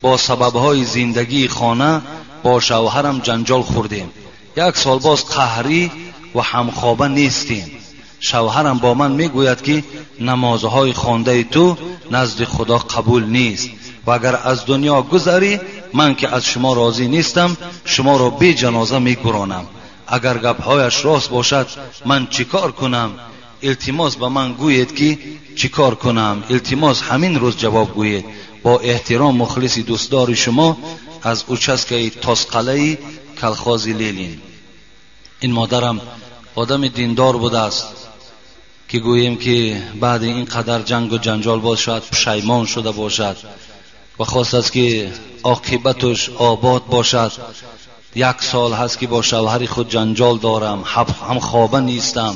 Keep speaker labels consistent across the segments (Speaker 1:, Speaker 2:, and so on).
Speaker 1: با سببهای زندگی خانه با شوهرم جنجال خوردیم. یک سال باز قهری و همخوابه نیستیم. شوهرم با من میگوید که نمازهای خوانده تو نزد خدا قبول نیست و اگر از دنیا گذری من که از شما راضی نیستم شما را بی جنازه میگورانم. اگر گپهایش راست باشد من چیکار کنم؟ التماس به من گویید که چیکار کنم. التماس همین روز جواب گویید. با احترام مخلص دوستدار شما از اوچسکای تاسقله‌ای کلخاز لیلین. این مادرم آدم دیندار بوده است که گوییم که بعد این قدر جنگ و جنجال باز شاید پشیمان شده باشد و خواست است که عاقبتش آباد باشد. یک سال هست که با شوهر خود جنجال دارم، هم خوابه نیستم.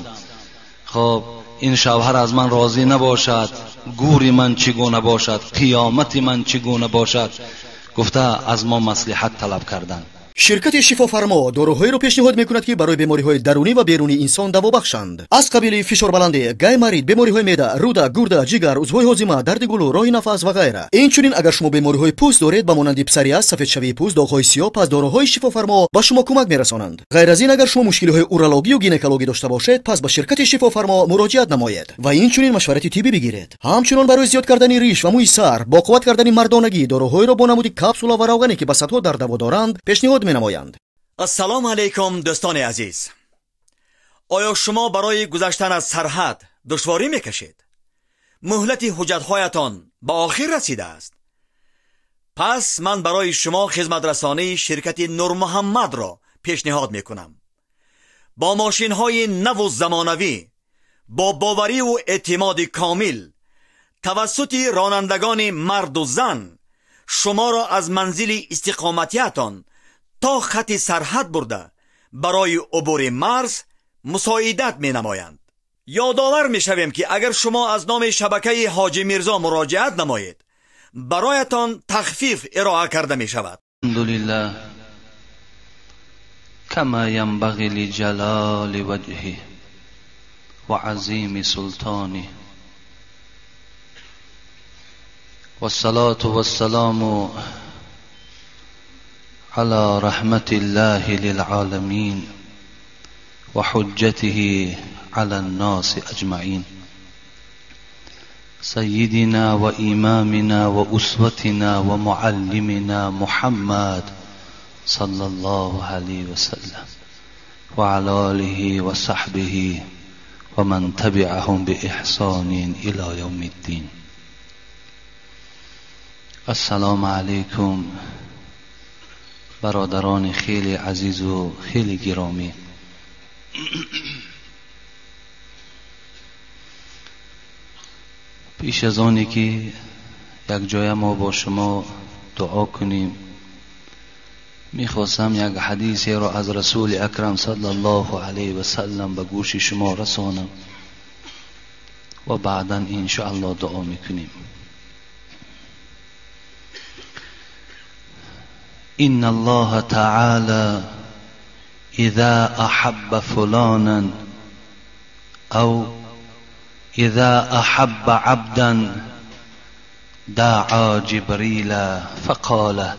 Speaker 1: خب این شوهر از من راضی نباشد، گوری من چگونه باشد، قیامت من چگونه باشد، گفته از ما مصلحت طلب کردن.
Speaker 2: شرکت شفافرما доруҳоеро пешниҳод мекунад, ки барои бемориҳои дарунӣ ва берунии инсон даво бахшанд. Аз қабили фишорбаландӣ, гайморит, бемориҳои меъда, рӯда, гурда, ҷигар, узвҳои ҳозима, дарди гулӯ, роҳи нафас ва ғайра. Инчунин агар шумо бемориҳои пӯст доред, ба монанди псориаз, сафедшавии пӯст, доғҳои сиёҳ, пас доруҳои шифофармо ба шумо кӯмак мерасонанд. Ғайр аз ин, агар шумо мушкилиҳои урологию гинекологӣ дошта бошед, пас ба ширкати шифофармо муроҷиат намоед ва инчунин машварати тиббӣ бигиред. Ҳамчунон барои зиёд кардани риш ва мӯи сар, бо қувват кардани мардонагӣ, доруҳоеро бо намуди капсула ва равғане, ки ба садҳо дард даво доранд, пешниҳод менамоянд.
Speaker 3: Ассалому алайкум, дӯстони азиз. Оё шумо барои гузаштан аз сарҳад душворӣ мекашед? Муҳлати ҳуҷҷатҳоятон ба охир расидааст. Пас ман барои шумо хизматрасонии ширкати Нурмуҳаммадро пешниҳод мекунам. Бо мошинҳои наву замонавӣ, бо бовариву эътимоди комил, тавассути ронандагони марду зан шуморо аз манзили истиқоматиятон то хати сарҳад бурда барои убури марз мусоидат менамоянд. Ёдовар мешавем, ки агар шумо аз номи шабакаи Ҳоҷи Мирзо муроҷиат намоед, бароятон тахфиф ироа карда мешавад.
Speaker 1: الحمد لله كما ينبغي لجلال وجهه وعظيم سلطانه والصلاة والسلام على رحمة الله للعالمين وحجته على الناس أجمعين سيدنا وإمامنا وأسوتنا ومعلمنا محمد صلى الله عليه وسلم وعلى آله وصحبه ومن تبعهم بإحسان إلى يوم الدين. السلام علیکم برادران خیلی عزیز و خیلی گرامی. پیش از آنی که یک جای ما با شما دعا کنیم، میخواستم یک حدیثی را از رسول اکرم صلی الله علیه و سلم به گوش شما رسانم و بعدا انشاءالله دعا میکنیم. إن الله تعالى إذا أحب فلانا أو إذا أحب عبدا دعا جبريل فقال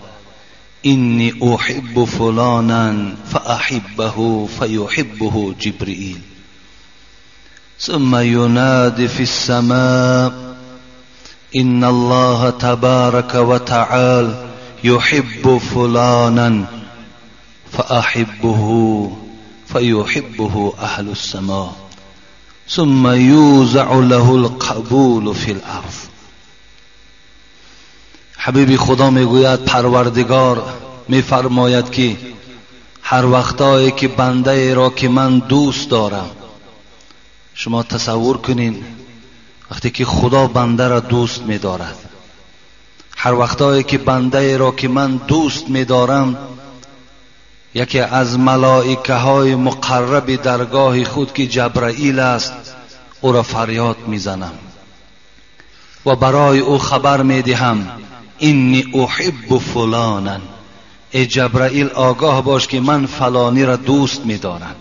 Speaker 1: إني أحب فلانا فأحبه فيحبه جبريل ثم ينادي في السماء إن الله تبارك وتعالى يحب فلانا فأحبه فيحبه أهل السماء ثم يوزع له القبول في الأرض. حبیبی خدا میگوید پروردگار میفرماید که هر وقتایی که بنده ای را که من دوست دارم، شما تصور کنین وقتی که خدا بنده را دوست میدارد، هر وقتایی که بنده ای را که من دوست میدارم، یکی از ملائکه های مقرب درگاه خود که جبرائیل است او را فریاد میزنم و برای او خبر میدهم اینی احب فلانا، ای جبرائیل آگاه باش که من فلانی را دوست میدارم.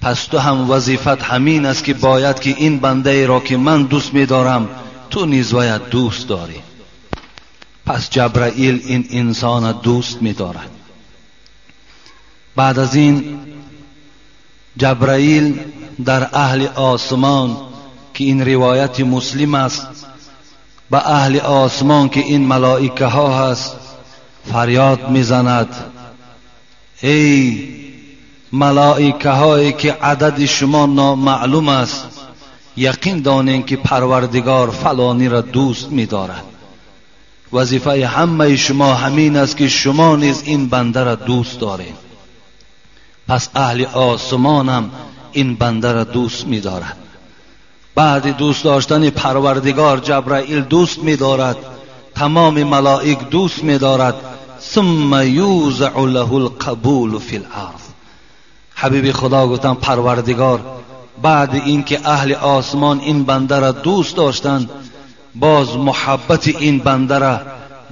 Speaker 1: پس تو هم وظیفت همین است که باید که این بنده ای را که من دوست میدارم تو نیز باید دوست داری. پس جبرائیل این انسان دوست می‌دارد. بعد از این جبرائیل در اهل آسمان که این روایت مسلم است، به اهل آسمان که این ملائکه ها هست فریاد میزند: ای ملائکه هایی که عدد شما نامعلوم است، یقین دانین که پروردگار فلانی را دوست می‌دارد. وظیفه همه شما همین است که شما نیز این بنده را دوست دارین. پس اهل آسمانم این بنده را دوست می‌دارد. بعد دوست داشتن پروردگار جبرائیل دوست می‌دارد، تمام ملائک دوست می‌دارد. ثم یوزع له القبول فی الارض. حبیب خدا گفتن پروردگار بعد اینکه اهل آسمان این بنده را دوست داشتند، باز محبت این بنده را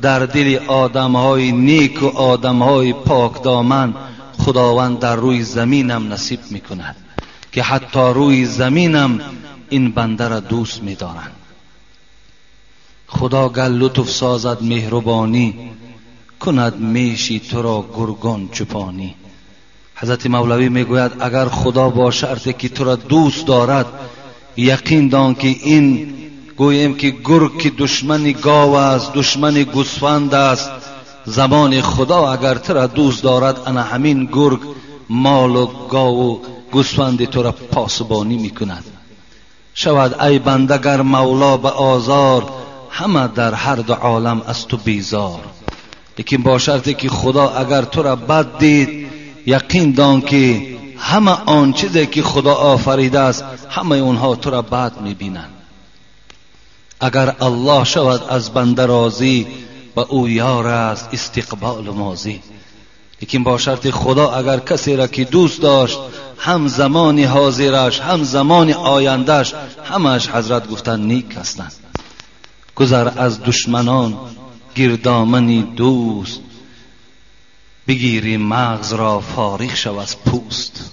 Speaker 1: در دل آدمهای نیک و آدمهای پاک دامن خداوند در روی زمینم نصیب میکند که حتی روی زمینم این بنده را دوست میدارند. خدا گل لطف سازد مهربانی، کند میشی تو را گرگان چپانی. حضرت مولوی میگوید اگر خدا با شرطی که تو را دوست دارد، یقین دان که این گوییم که گرگ که دشمن گاو است، دشمن گوسفند است، زمان خدا اگر تو را دوست دارد، انا همین گرگ مال و گاو و گوسفند تو را پاسبانی میکند. شود ای بنده گر مولا به آزار، همه در هر دو عالم از تو بیزار. لیکن با شرطی که خدا اگر تو را بد دید، یقین دان که همه آن چیزی که خدا آفریده است، همه اونها تو را بد میبینند. اگر الله شود از بنده راضی، و او یار است استقبال ماضی. لیکن با شرط خدا اگر کسی را که دوست داشت، هم زمان حاضرش هم زمان آیندهش، همش حضرت گفتن نیک هستند. گذر از دشمنان گردامنی دوست، بگیری مغز را فارغ شو از پوست.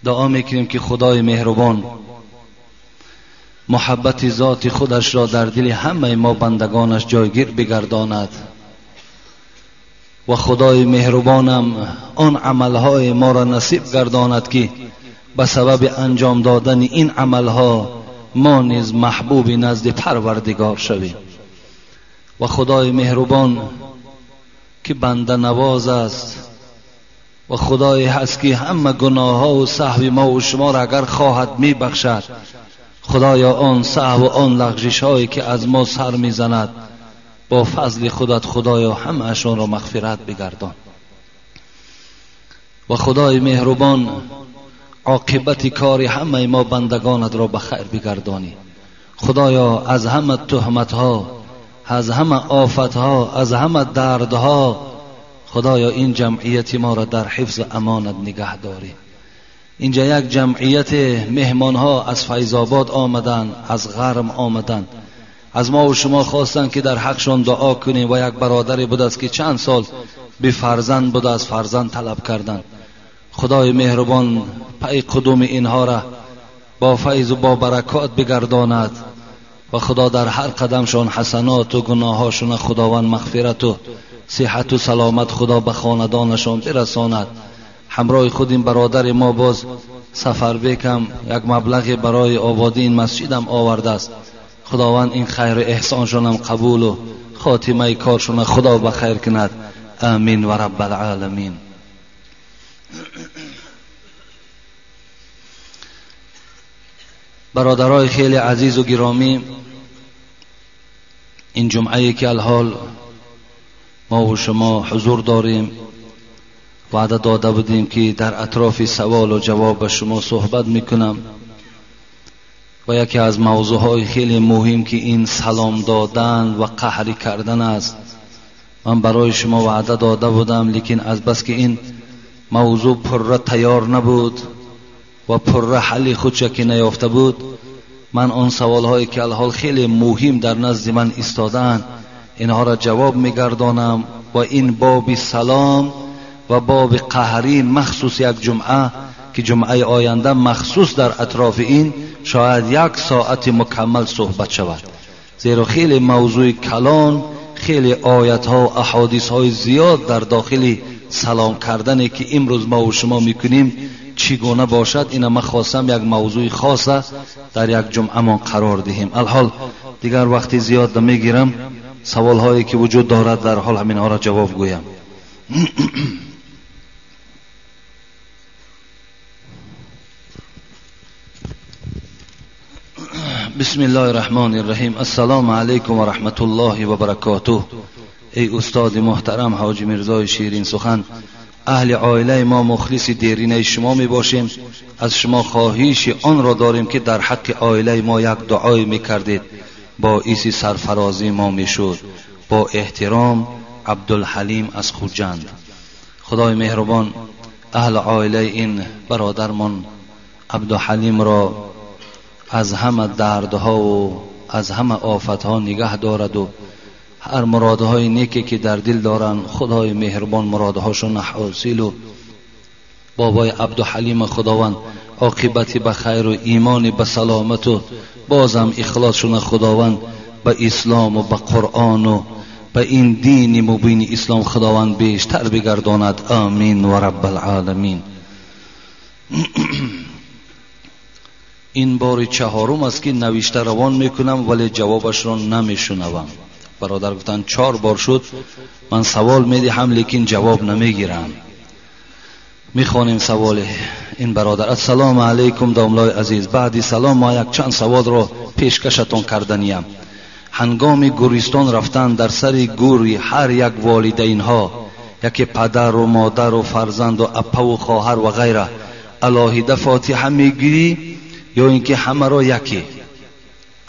Speaker 1: دعا میکنیم که خدای مهربان محبت ذات خودش را در دل همه ما بندگانش جایگیر بگرداند و خدای مهربانم آن عملهای ما را نصیب گرداند که به سبب انجام دادن این عملها ما نیز محبوب نزد پروردگار شویم. و خدای مهربان که بنده نواز است و خدای هست که همه گناه ها و سهو ما و شما را اگر خواهد می بخشد، خدایا آن سهو و آن لغزش هایی که از ما سر می زند با فضل خودت خدایا همه اشان را مغفرت بگردان. و خدای مهربان عاقبت کار همه ما بندگانت را به خیر بگردانی. خدایا از همه تهمت ها، از همه آفت ها، از همه دردها، خدایا این جمعیت ما را در حفظ امانت نگه داری. اینجا یک جمعیت مهمان ها از فیض آباد آمدن، از غرم آمدن، از ما و شما خواستن که در حقشان دعا کنیم. و یک برادری بود است که چند سال بی فرزند بود، از فرزند طلب کردن. خدای مهربان پی قدوم اینها را با فیض و با برکات بگرداند و خدا در هر قدمشان حسنات و گناهاشون خداوند مغفرت و صحت و سلامت خدا به خاندانشان برساند. همراه خود این برادر ما باز سفر بکم یک مبلغ برای آبادی این مسجدم آورده است. خداوند این خیر احسانشان هم قبول و خاتمه کارشون خدا به خیر کند. آمین و رب العالمین. برادرای خیلی عزیز و گرامی، این جمعه که الحال ما و شما حضور داریم، وعده داده بودیم که در اطراف سوال و جواب به شما صحبت میکنم و یکی از موضوعهای خیلی مهم که این سلام دادن و قهری کردن است. من برای شما وعده داده بودم، لیکن از بس که این موضوع پره تیار نبود و پره حل خودش که نیافته بود، من آن سوالهایی که الحال خیلی مهم در نزد من ایستادن اینها را جواب میگردانم. و این باب سلام و باب قهری مخصوص یک جمعه که جمعه آینده مخصوص در اطراف این شاید یک ساعت مکمل صحبت شود، زیرا خیلی موضوع کلان، خیلی آیت ها و احادیث های زیاد در داخل سلام کردنی که امروز ما و شما میکنیم چگونه باشد، اینا من خواستم یک موضوع خاصه در یک جمعه ما قرار دهیم. الحال دیگر وقتی زیاد نمیگیرم، سوال هایی که وجود دارد در حال همین ها را جواب گویم. بسم الله الرحمن الرحیم. السلام علیکم و رحمت الله و برکاته. ای استاد محترم حاجی میرزای شیرین سخن، اهل عائله ما مخلص دیرینه شما می باشیم. از شما خواهش آن را داریم که در حق عائله ما یک دعای می کردید، باعث سرفرازی ما می شد. با احترام، عبدالحلیم از خوجند. خدای مهربان اهل عائله این برادرمان عبدالحلیم را از همه دردها و از همه آفتها نگه دارد و هر مرادهای نیکی که در دل دارن خدای مهربان مرادهاشون حاصل و بابای عبدالحلیم خداوند عاقبتی به خیر و ایمان به سلامت و بازم اخلاصشون خداوند به اسلام و به قرآن و به این دین مبین اسلام خداوند بیشتر بگرداند. آمین و رب العالمین. این بار چهارم است که نوشته روان میکنم ولی جوابش را نمیشنوم. برادر گفتن 4 بار شد من سوال میدهم لیکن جواب نمیگیرم. میخوانیم سوال این برادر. السلام علیکم داملای عزیز، بعدی سلام ما یک چند سوال را پیشکشتان کردنیم. هنگام گورستان رفتن در سر گوری هر یک والدین ها، یکی پدر و مادر و فرزند و اپا و خواهر و غیره، علاهیده فاتحه میگیری یا اینکه همه را یکی؟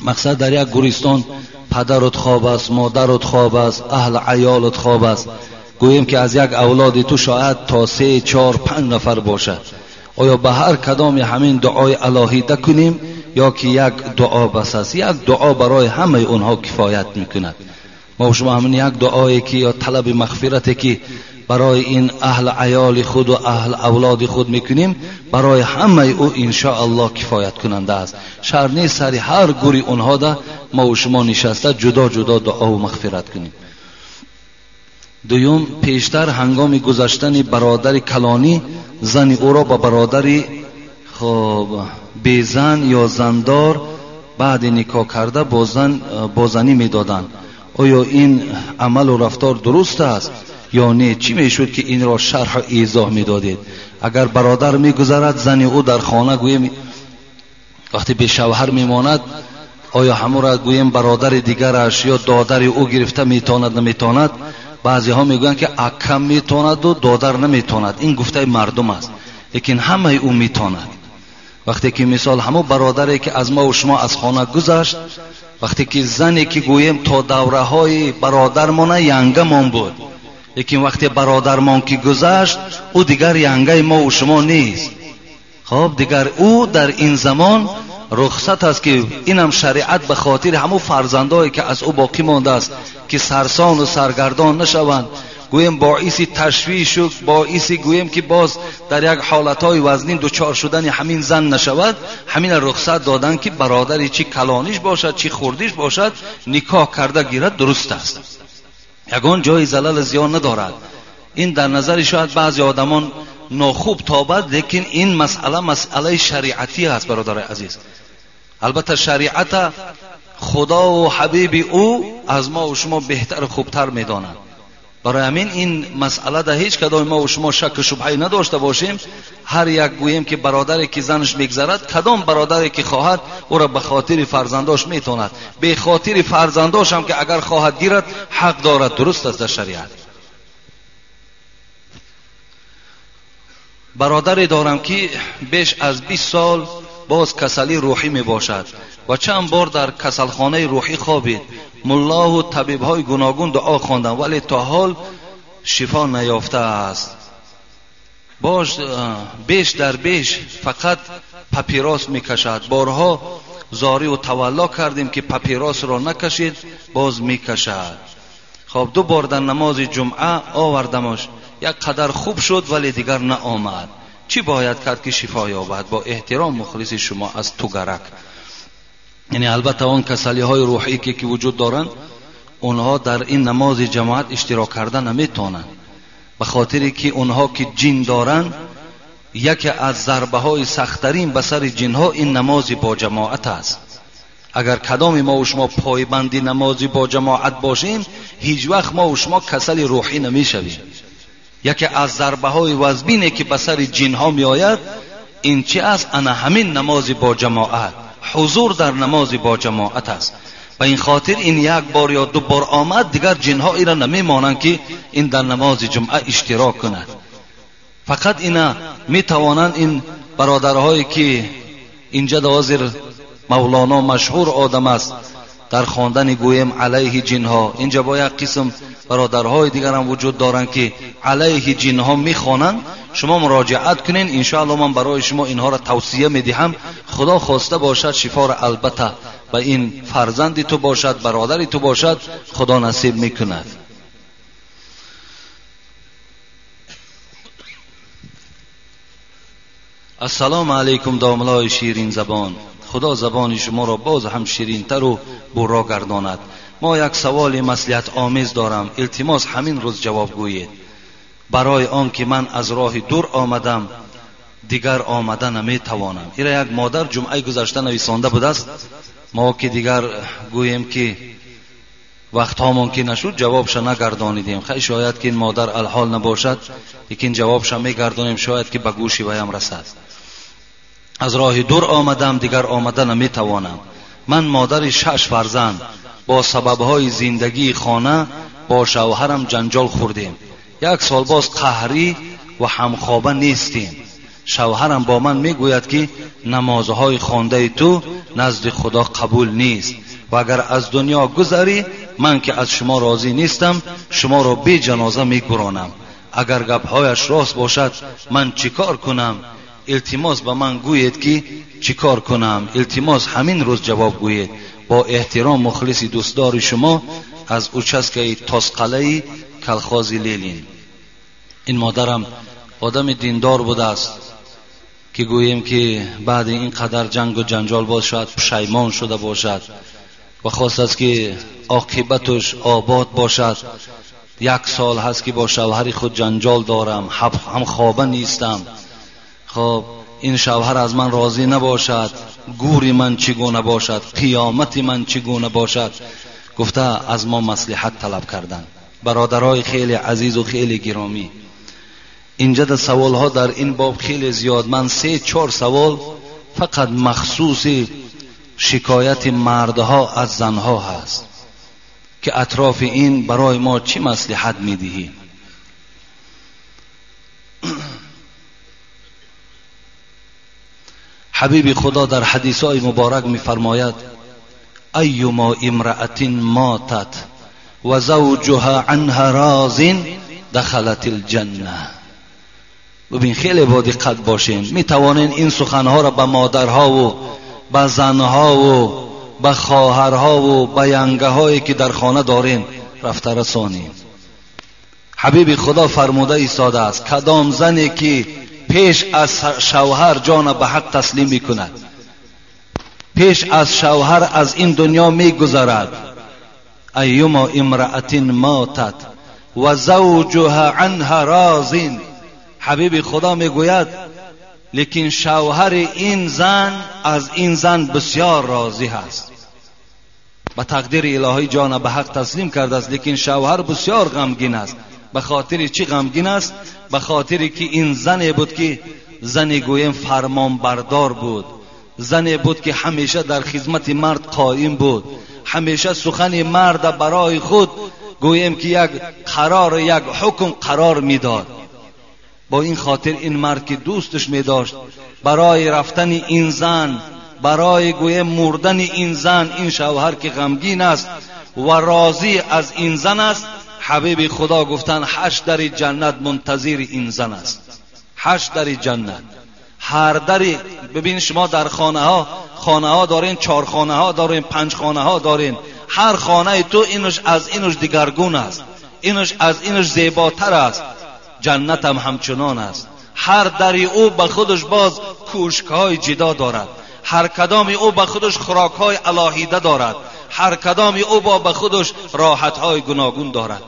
Speaker 1: مقصد در یک گورستان پدرت خواب است، مادرت خواب است، اهل عیالت خواب است، گوییم که از یک اولاد تو شاید تا 3 4 5 نفر باشد. آیا به هر کدام همین دعای الهیده کنیم یا که یک دعا بس است؟ یک دعا برای همه اونها کفایت میکند. ما شما همین یک دعایی که یا طلب مغفرتی که برای این اهل عیال خود و اهل اولاد خود میکنیم برای همه او انشاءالله کفایت کننده است. شرط نیست سر هر گوری اونها ده ما و شما نشسته جدا جدا دعا و مغفرت کنیم. دوم، پیشتر هنگام گذشتن برادر کلانی زن او را به برادر خب بیزن یا زندار بعد نکاح کرده با زنی میدادند. آیا این عمل و رفتار درست است یا نه؟ چی میشد که این را شرح و ایضاح میدادید؟ اگر برادر میگذرد زن او در خانه گوییم وقتی به شوهر میماند، آیا همون را گوییم برادر دیگرش یا دادر او گرفته میتواند نمیتواند؟ بعضی ها میگویند که اکم میتواند و دادر نمیتواند. این گفته مردم است، لیکن همه او میتواند. وقتی که مثال همون برادری که از ما و شما از خانه گذشت، وقتی که زنی که گوییم تا دوره های برادرمان ینگمان بود، لیکن وقتی برادرمان که گذشت او دیگر ینگه ما و شما نیست. خب دیگر او در این زمان رخصت است که اینم شریعت به خاطر همون فرزندایی که از او باقی مانده است که سرسان و سرگردان نشوند، گوییم باعث تشویش و باعث گوییم که باز در یک حالتهای وزنین دچار شدن همین زن نشود، همین رخصت دادن که برادری چی کلانیش باشد چی خوردیش باشد نکاح کرده گیرد، درست است. یگان جای زلل زیان ندارد. این در نظر شاید بعضی آدمان ناخوب تابد، لیکن این مسئله مسئله شریعتی است برادر عزیز. البته شریعت خدا و حبیب او از ما و شما بهتر و خوبتر میدانند. برای همین این مسئله در هیچ کدام ما و شما شک و شبهه نداشته باشیم. هر یک گوییم که برادری که زنش میگذرد، کدام برادری که خواهد او را به خاطر فرزنداش میتواند، به خاطر فرزنداش هم که اگر خواهد گیرد حق دارد، درست است در شریعت. برادری دارم که بیش از 20 سال باز کسلی روحی می باشد و چند بار در کسلخانه روحی خوابید. ملا و طبیب های گوناگون دعا خواندند ولی تا حال شفا نیافته است. باش بیش در بیش فقط پاپیروس می کشد. بارها زاری و تولا کردیم که پاپیروس را نکشید، باز می کشد. خب 2 بار در نماز جمعه آوردمش، یک قدر خوب شد ولی دیگر نه آمد. چی باید کرد که شفا یابد؟ با احترام مخلص شما از توگرک. یعنی البته آن کسلی های روحی که وجود دارند اونها در این نماز جماعت اشتراک کرده نمیتونن، به خاطری که اونها که جن دارن، یکی از ضربه های سخت‌ترین به سر جنها این نماز با جماعت است. اگر کدام ما و شما پایبند نمازی با جماعت باشیم، هیچ وقت ما و شما کسل روحی نمیشویم. یکی از ضربه های وزبینه که به سر جنها می آید این چی است؟ انا همین نماز با جماعت، حضور در نماز با جماعت است. به این خاطر این یک بار یا دو بار آمد، دیگر جنها ایرا نمیمانند که این در نماز جمعه اشتراک کند. فقط اینا میتوانند این برادرهایی که اینجا حاضر مولانا مشهور آدم است در خواندن گویم علیه جنها، اینجا با یک قسم برادرهای دیگر هم وجود دارند که علیه جنها میخوانند. شما مراجعت کنین، انشاءالله من برای شما اینها را توصیه میدهم. خدا خواسته باشد شفا را البته به این فرزند تو باشد، برادر تو باشد، خدا نصیب میکند. السلام علیکم داملای شیرین زبان، خدا زبان شما را باز هم شیرینتر و برا گرداند. ما یک سوال مصلحت آمیز دارم، التماس همین روز جواب گویید. برای آن که من از راه دور آمدم، دیگر آمده نمیتوانم. ایره یک مادر جمعه گذشته نویسانده بود است. ما که دیگر گوییم که وقت هامان که نشد جوابش نگردانیدیم. خیلی شاید که این مادر الحال نباشد، لیکن جوابش میگردانیم، شاید که به گوشی ویم رسد. از راه دور آمدم، دیگر آمده نمیتوانم. من مادر 6 فرزند، با سببهای زندگی خانه با شوهرم جنجال خوردیم. یک سال باز قهری و همخوابه نیستیم. شوهرم با من میگوید که نمازهای خوانده تو نزد خدا قبول نیست و اگر از دنیا گذری، من که از شما راضی نیستم، شما را بی جنازه میگورانم. اگر گپهایش راست باشد من چیکار کنم؟ التماس به من گویید که چیکار کنم. التماس همین روز جواب گویید. با احترام مخلص دوستدار شما از اوچسکای تاسقله‌ای کلخازی لیلین. این مادرم آدم دیندار بوده است که گوییم که بعد این قدر جنگ و جنجال باز شاید پشیمان شده باشد و خواست است که عاقبتش آباد باشد. یک سال هست که با شوهر خود جنجال دارم، هم خوابه نیستم. خب این شوهر از من راضی نباشد، گوری من چگونه باشد، قیامت من چگونه باشد، گفته از ما مصلحت طلب کردن. برادرای خیلی عزیز و خیلی گرامی، اینجا در سوال ها در این باب خیلی زیاد. من 3-4 سوال فقط مخصوص شکایت مردها از زنها هست که اطراف این برای ما چی مصلحت میدهی. حبیب خدا در حدیث های مبارک میفرماید ایما امرأة ماتت و زوجها عنها راض دخلت الجنه. ببین خیلی با دقت باشین. میتوانین این سخنها را به مادرها و به زنها و به خواهرها و به ینگه هایی که در خانه دارین رفته رسانین. حبیب خدا فرموده ایستاده است کدام زنی که پیش از شوهر جان به حق تسلیم میکند، پیش از شوهر از این دنیا میگذرد، ایما امرأة ماتت و زوجها عنها راض، حبیب خدا میگوید لیکن شوهر این زن از این زن بسیار راضی هست. به تقدیر الهی جان به حق تسلیم کرده است، لیکن شوهر بسیار غمگین است. به خاطر چی غمگین است؟ به خاطر که این زنی بود که زنی گویم فرمان بردار بود، زنی بود که همیشه در خدمت مرد قائم بود، همیشه سخن مرد برای خود گویم که یک قرار، یک حکم قرار میداد. با این خاطر این مرد که دوستش می داشت، برای رفتن این زن، برای گویم مردن این زن، این شوهر که غمگین است و راضی از این زن است، حبیب خدا گفتن 8 در جنت منتظر این زن است. 8 در جنت. هر دری ببین شما در خانه ها، خانه ها دارین، 4 خانه ها دارین، 5 خانه ها دارین، هر خانه تو اینش از اینش دیگرگون است، اینش از اینش زیباتر است. جنت هم همچنان است. هر دری او به خودش باز کوشک های جدا دارد، هر کدام او به خودش خوراک های علاهیده دارد، ҳар кадоми ӯ бо ба худаш роҳатҳои гуногун дорад.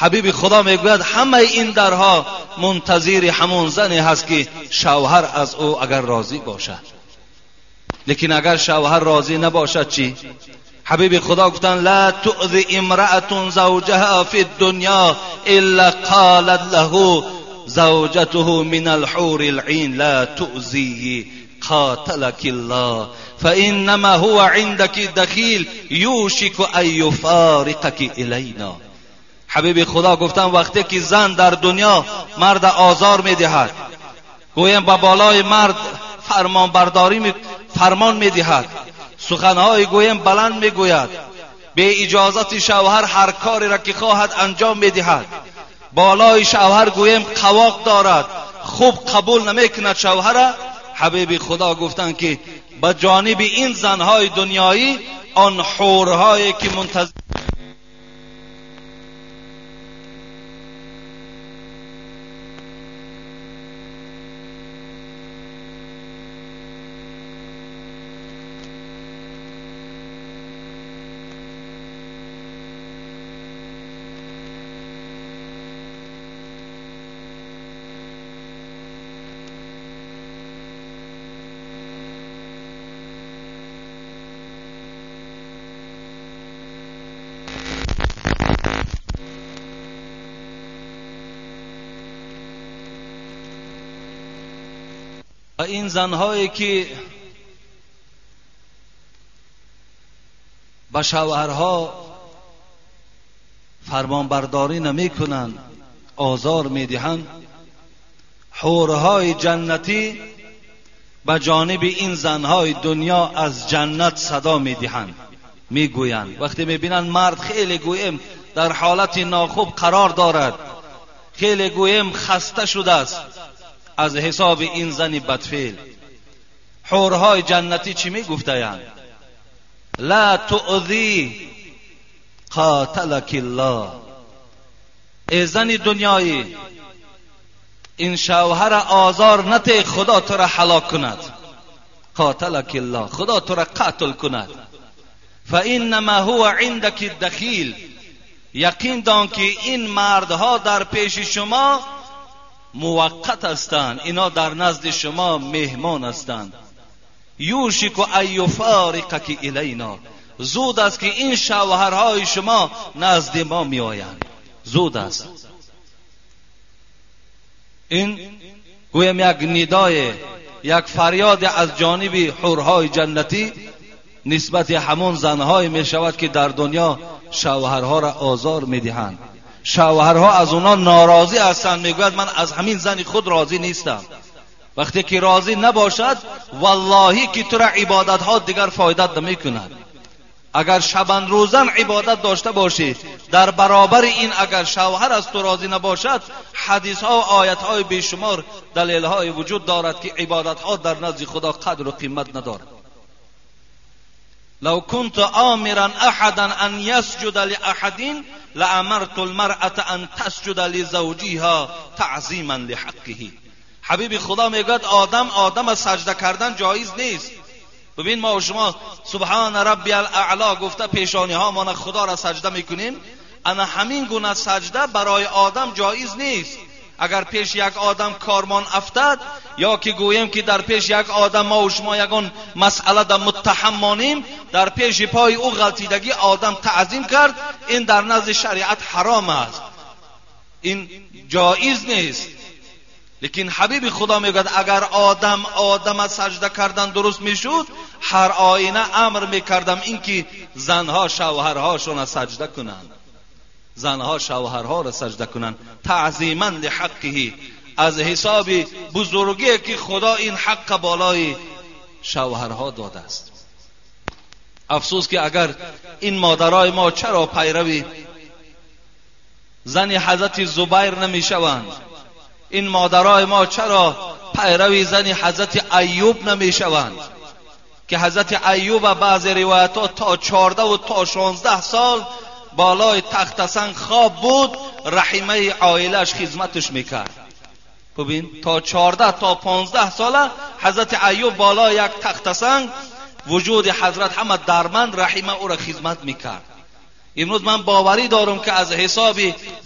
Speaker 1: Ҳабиби Худо мегӯяд ҳамаи ин дарҳо мунтазири ҳамон зане ҳаст ки шавҳар аз ӯ агар розӣ бошад. Лекин агар шавҳар розӣ набошад чӣ? Ҳабиби Худо гуфтанд ла туъзи имраатун завҷаҳа фи ддунё илла қолат лаҳу زوجته من الحور العين لا تؤذيه قاتلك الله فإنما هو عندك دخيل يوشك أن يفارقك إلينا. حبیب خدا گفتن وقتی که زن در دنیا مرد آزار میدهد، گویم با بالای مرد فرمان برداری فرمان میدهد، سخنهای گویم بلند میگوید، به اجازت شوهر هر کاری را که خواهد انجام میدهد، بالای شوهر گویم قواق دارد، خوب قبول نمیکند شوهر. حبیب خدا گفتند که به جانب این زنهای دنیایی آن حورهایی که منتظر و این زنهایی که به شوهرها فرمانبرداری نمی کنند، آزار می دهند، حورهای جنتی به جانب این زنهای دنیا از جنت صدا می دهند، می گویند. وقتی می بینند مرد خیلی گویم در حالت ناخوب قرار دارد، خیلی گویم خسته شده است از حساب این زن بدفعل، حورهای جنتی چی می گفتند؟ لا تؤذی قاتلک الله. ای زن دنیایی، این شوهر آزار نته، خدا تو را هلاک کند. قاتلک الله، خدا تو را قتل کند. فانما هو عندك الدخیل، یقین دان که این مردها در پیش شما موقت هستند، اینا در نزد شما مهمان هستند. یوشک ان یفارقک الینا، زود است که این شوهرهای شما نزد ما می آیند، زود است. این گویم یک ندای، یک فریاد از جانب حورهای جنتی نسبت همون زنهای می شود که در دنیا شوهرها را آزار می دهند. شوهرها از اونا ناراضی هستند، میگوید من از همین زن خود راضی نیستم. وقتی که راضی نباشد، واللهی که تو را عبادت ها دیگر فایدت نمی کند. اگر شبان روزن عبادت داشته باشی، در برابر این اگر شوهر از تو راضی نباشد، حدیث ها و آیت های بیشمار دلیل های وجود دارد که عبادت ها در نزد خدا قدر و قیمت ندارد. لو كنت آمرا احدا ان يسجد لأحد لامرت المرأة ان تسجد لزوجها تعظیما لحقه. حبیب خدا میگوید آدم آدم سجده کردن جایز نیست. ببین ما و شما سبحان ربی الاعلا گفته پیشانی ها ما خدا را سجده میکنیم، انا همین گونه سجده برای آدم جایز نیست. اگر پیش یک آدم کارمان افتد، یا که گوییم که در پیش یک آدم ما و شما یگان مسئله در متهم مانیم، در پیش پای او غلطیدگی آدم تعظیم کرد، این در نزد شریعت حرام است، این جایز نیست. لیکن حبیب خدا میگوید اگر آدم آدم سجده کردن درست میشد، هر آینه امر میکردم اینکه زنها شوهرهاشون سجده کنند، زنها شوهرها را سجده کنند، تعظیما لحقه، از حساب بزرگی که خدا این حق بالای شوهرها داده است. افسوس که اگر این مادرای ما چرا پیروی زن حضرت زبیر نمیشوند، این مادرای ما چرا پیروی زن حضرت ایوب نمیشوند که حضرت ایوب بعض روایت‌ها تا 14 و تا 16 سال بالای تخت سنگ خواب بود، رحیمه عائلش خدمتش میکرد. ببین تا 14 تا 15 ساله حضرت ایوب بالای یک تخت سنگ وجود حضرت همه درمند رحیمه او را خدمت میکرد. امروز من باوری دارم که از حساب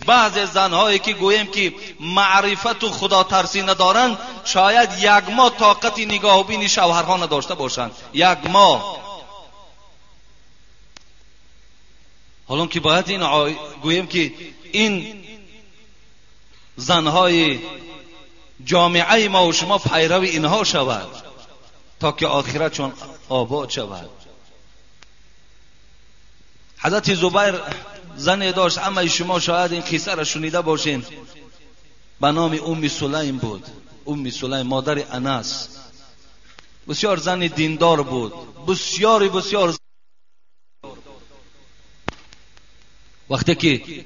Speaker 1: بعض زنهایی که گوییم که معرفت و خدا ترسی ندارند، شاید یک ماه طاقت نگاهبین شوهرها نداشته باشند. یک ماه. حالا که باید این گوییم که این زنهای جامعه ما و شما پیرو اینها شود تا که آخرتشان آباد شود. حضرت زبیر زنی داشت، همه شما شاید این قصه را شنیده باشین، به نام ام سلیم بود. ام سلیم مادر انس، بسیار زن دیندار بود، بسیار بسیار. وقتی که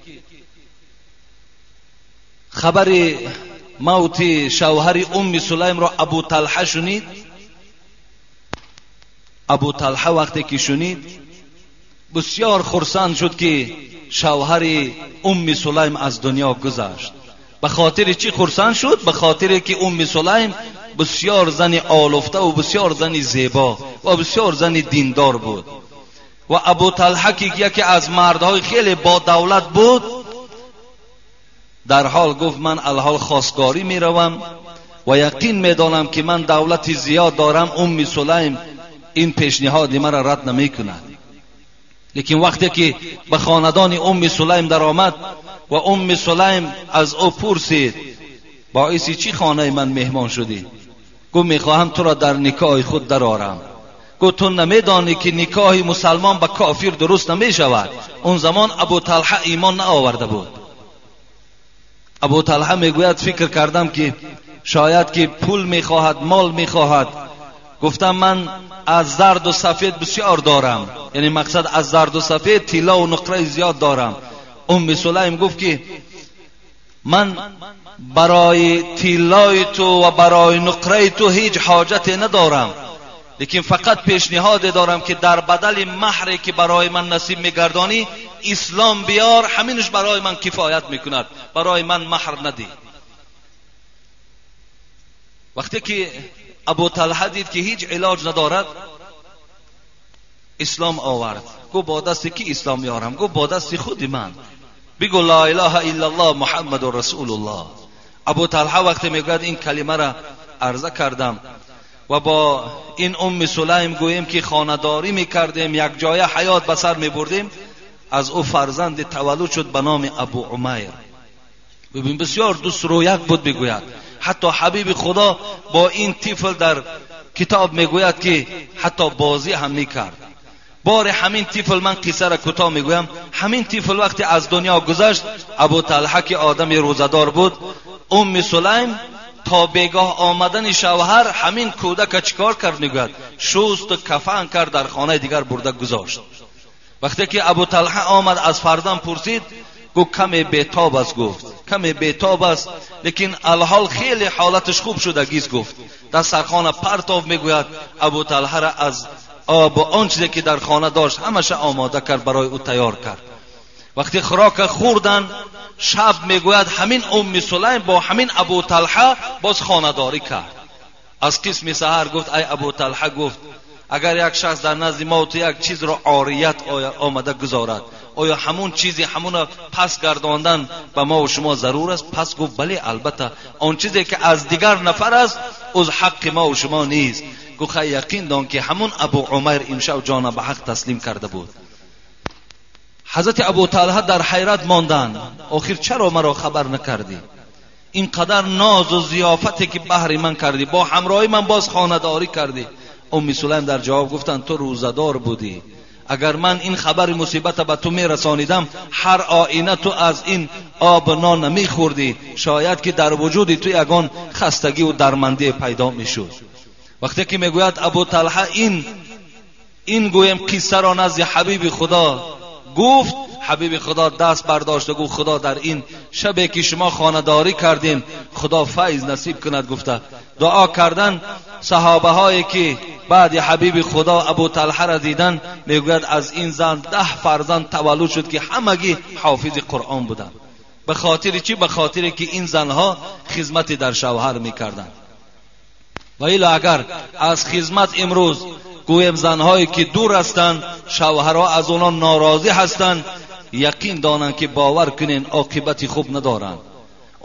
Speaker 1: خبر موت شوهر ام سلیم را ابو طلحه شنید، ابو طلحه وقتی که شنید بسیار خرسند شد که شوهر ام سلیم از دنیا گذشت. به خاطر چی خرسند شد؟ به خاطر که ام سلیم بسیار زن آلفته و بسیار زن زیبا و بسیار زن دیندار بود. و ابو طلحه که یکی از مردهای خیلی با دولت بود، در حال گفت من الحال خواستگاری میروم و یقین میدانم که من دولت زیاد دارم، ام سلیم این پیشنهاد مرا رد نمی کند. لیکن وقتی که به خاندان ام سلیم در آمد و ام سلیم از او پرسید باعث چی خانه من مهمان شدی؟ گفت میخواهم تو را در نکاح خود درآرم. گفت تو نمیدانی که نکاح مسلمان به کافر درست نمی شود. اون زمان ابو طلحه ایمان نآورده بود. ابو طلحه میگوید فکر کردم که شاید که پول میخواهد، مال میخواهد. گفتم من از زرد و سفید بسیار دارم، یعنی مقصد از زرد و سفید طلا و نقره زیاد دارم. ام سلیم گفت که من برای طلای تو و برای نقره تو هیچ حاجت ندارم، لیکن فقط پیشنهاد دارم که در بدل مهری که برای من نصیب میگردانی اسلام بیار، همینش برای من کفایت میکند، برای من مهر ندی. وقتی که ابو طلحه دید که هیچ علاج ندارد، اسلام آورد. گفت با دست کی اسلام میارم؟ گفت با دست خود من. بگو لا اله الا الله محمد رسول الله. ابو طلحه وقتی میگوید این کلمه را عرضه کردم و با این ام سلیم گوییم که خانه‌داری میکردیم، یک جای حیات به سر میبردیم، از او فرزند تولد شد به نام ابو عمیر. ببین بسیار دوست رو یک بود. میگوید حتی حبیب خدا با این طفل در کتاب میگوید که حتی بازی هم میکرد. بار همین طفل، من قصه را کوتاه میگویم، همین طفل وقتی از دنیا گذشت، ابو طلحه که آدم روزه‌دار بود، ام سلیم تا بیگاه آمدن شوهر همین کودک چیکار کرد؟ میگوید شست و کفن کرد، در خانه دیگر برده گذاشت. وقتی که ابو طلحه آمد از فرزند پرسید، گفت کمی بیتاب است. گفت کمی بیتاب است، لیکن الحال خیلی حالتش خوب شدگیست. گفت در سرخانه پرتاب. میگوید ابو طلحه را از آب و آن چیزی که در خانه داشت همش آماده کرد، برای او تیار کرد. وقتی خوراک خوردن شب، میگوید همین ام سلیم با همین ابو طلحه باز خانه‌داری کرد. از قسم سحر گفت ای ابو طلحه، گفت اگر یک شخص در نزد ما تو یک چیز را عاریت آمده گذارد، آیا همون چیزی همون پس گرداندن به ما و شما ضرور است؟ پس گفت بله، البته آن چیزی که از دیگر نفر است از حق ما و شما نیست. گفت یقین دان که همون ابو عمر امشب جان به حق تسلیم کرده بود. حضرت ابو طلحه در حیرت ماندند، آخر چرا مرا خبر نکردی؟ اینقدر ناز و ضیافتی که بهر من کردی، با همراهی من باز خانه‌داری کردی. ام سلیم در جواب گفتند تو روزه‌دار بودی، اگر من این خبر مصیبت به تو میرسانیدم هر آینه تو از این آب نان نمیخوردی، شاید که در وجود تو یگان خستگی و درمندی پیدا میشد. وقتی که میگوید ابو طلحه این گویم قصه را نزد حبیب خدا گفت، حبیب خدا دست برداشت و گفت خدا در این شبی که شما خانه‌داری کردین خدا فیض نصیب کند. گفته دعا کردن صحابه هایی که بعد حبیب خدا ابو طلحه را دیدن، میگوید از این زن 10 فرزند تولد شد که همگی حافظ قرآن بودند. به خاطر چی؟ به خاطر که این زنها خدمت در شوهر میکردند. و الا اگر از خدمت امروز Гӯем занҳое ки дур ҳастанд, шавҳарҳо аз онҳо норозӣ ҳастанд, яқин донанд ки бовар кунен оқибати хуб надоранд.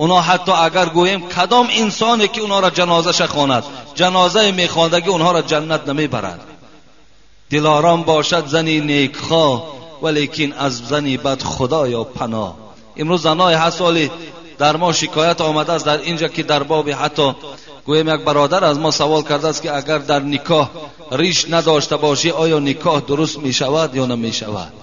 Speaker 1: Онҳо ҳатто агар гӯем кадом инсоне ки онҳоро ҷанозаша хонад, ҷанозаи мехондагӣ онҳоро ҷаннат намебарад. Дилором бошад зани некхоҳ, валекин аз зани бад худоё паноҳ. Имрӯз занҳое ҳаст, оли дар мо шикоят омадааст дар инҷа ки дар боби ҳатто гӯем як бародар аз мо савол кардааст ки агар дар никоҳ риш надошта бошӣ, оё никоҳ дуруст мешавад ё намешавад?